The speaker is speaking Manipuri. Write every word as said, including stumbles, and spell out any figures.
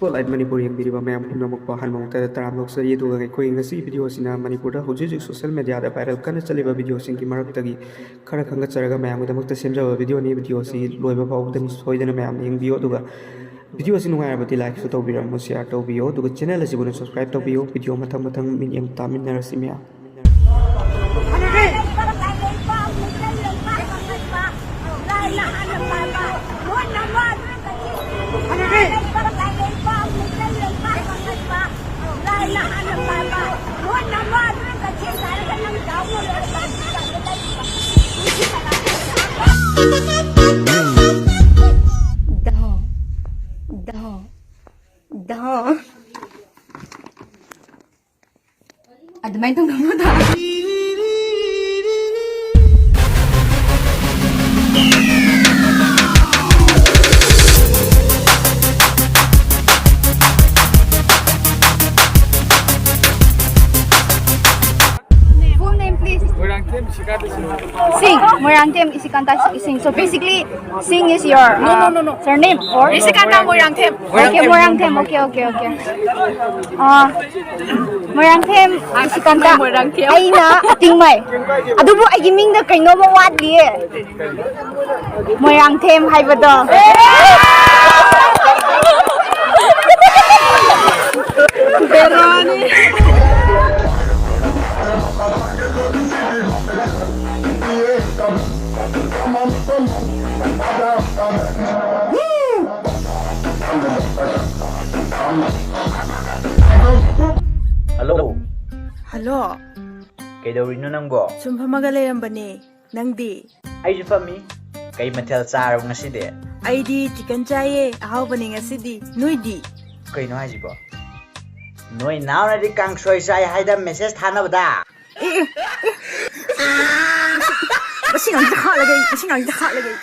Spotlight Manipur ꯌꯦꯡꯕꯤꯔꯤꯕ ꯃꯌꯥꯝ ꯄꯨꯝꯅꯃꯛꯄꯨ ꯑꯍꯥꯟꯕ ꯃꯛꯇꯗ ꯇꯔꯥꯝꯅ ꯑꯣꯛꯆꯔꯤ꯫ ꯑꯗꯨꯒ ꯑꯩꯈꯣꯏ ꯉꯁꯤ ꯚꯤꯗꯤꯑꯣ ꯑꯁꯤꯅ ꯃꯅꯤꯄꯨꯔꯗ ꯍꯧꯖꯤꯛ ꯍꯧꯖꯤꯛ ꯁꯣꯁꯤꯌꯦꯜ ꯃꯦꯗꯤꯌꯥꯗ ꯚꯥꯏꯔꯦꯜ ꯀꯟꯅ ꯆꯠꯂꯤꯕ ꯚꯤꯗꯤꯑꯣꯁꯤꯡꯒꯤ ꯃꯔꯛꯇꯒꯤ ꯈꯔ ꯈꯟꯒꯠꯆꯔꯒ ꯃꯌꯥꯝꯒꯤꯗꯃꯛꯇ ꯁꯦꯝꯖꯕ ꯚꯤꯗꯤꯑꯣꯅꯤ꯫ ꯚꯤꯗꯤꯑꯣ ꯑꯁꯤ ꯂꯣꯏꯕ ꯐꯥꯎꯕꯗ ꯁꯣꯏꯗꯅ ꯃꯌꯥꯝꯅ ꯌꯦꯡꯕꯤꯌꯨ꯫ ꯑꯗꯨꯒ ꯚꯤꯗꯤꯑꯣ ꯑꯁꯤ ꯅꯨꯡꯉꯥꯏꯔꯕꯗꯤ ꯂꯥꯏꯛꯁꯨ ꯇꯧꯕꯤꯔꯝꯃꯨ, ꯁꯤꯌꯥꯔ ꯇꯧꯕꯤꯌꯨ, ꯑꯗꯨꯒ ꯆꯦꯅꯦꯜ ꯑꯁꯤꯕꯨꯅ ꯁꯕꯁꯀ꯭ꯔꯥꯏꯕ ꯇꯧꯕꯤꯌꯨ꯫ ꯚꯤꯗꯤꯑꯣ ꯃꯊꯪ ꯃꯊꯪ ꯃꯤꯠꯌꯦꯡ ꯇꯥꯃꯤꯟꯅꯔꯁꯤ ꯃꯌꯥꯝ꯫ ꯗꯣ꯫ ꯗꯣ꯫ ꯗꯣ꯫ ꯑꯗꯨꯃꯥꯏꯅ ꯇꯧꯅꯕꯗ꯫ Full name, please. Moirangthem Isikanta Singh. Singh, Moirangthem Isikanta Singh. So basically, Singh is your, no, no, uh, no, no, surname or? Isikanta Moirangthem. Okay, Moirangthem. Okay, okay, okay. Uh, Moirangthem Isikanta. Moirangthem. ꯑꯩꯅ ꯑꯇꯤꯡꯃꯩ꯫ ꯑꯗꯨꯕꯨ ꯑꯩꯒꯤ ꯃꯤꯡꯗ ꯀꯩꯅꯣꯝꯃ ꯋꯥꯠꯂꯤꯌꯦ꯫ ꯃꯣꯏꯔꯥꯡꯊꯦꯝ ꯍꯥꯏꯕꯗꯣ꯫ ꯕꯦꯔꯥꯅꯤ꯫ Hello. Hello. ꯀꯩꯗꯧꯔꯤꯅꯣ ꯅꯪꯕꯣ? ꯁꯨꯝ ꯐꯝꯃꯒ ꯂꯩꯔꯝꯕꯅꯦ꯫ ꯅꯪꯗꯤ? ꯑꯩꯁꯨ ꯐꯝꯃꯤ꯫ ꯀꯩ ꯃꯊꯦꯜ ꯆꯥꯔꯕ ꯉꯁꯤꯗꯤ? ꯑꯩꯗꯤ ꯆꯤꯀꯟ ꯆꯥꯏꯌꯦ꯫ ꯑꯍꯥꯎꯕꯅꯦ ꯉꯁꯤꯗꯤ꯫ ꯅꯣꯏꯗꯤ? ꯀꯩꯅꯣ ꯍꯥꯏꯁꯤꯕꯣ? ꯅꯣꯏ ꯅꯥꯎꯅꯗꯤ ꯀꯥꯡꯁꯣꯏ ꯆꯥꯏ ꯍꯥꯏꯗ ꯃꯦꯁꯦꯖ ꯊꯥꯅꯕꯗ꯫ ꯑꯦ, ꯑꯦ, ꯑꯦ꯫ ꯃꯁꯤ ꯉꯥꯡꯁꯤꯗ ꯍꯥꯠꯂꯒꯦ ꯑꯩ, ꯃꯁꯤ ꯉꯥꯡꯁꯤꯗ ꯍꯥꯠꯂꯒꯦ ꯑꯩ꯫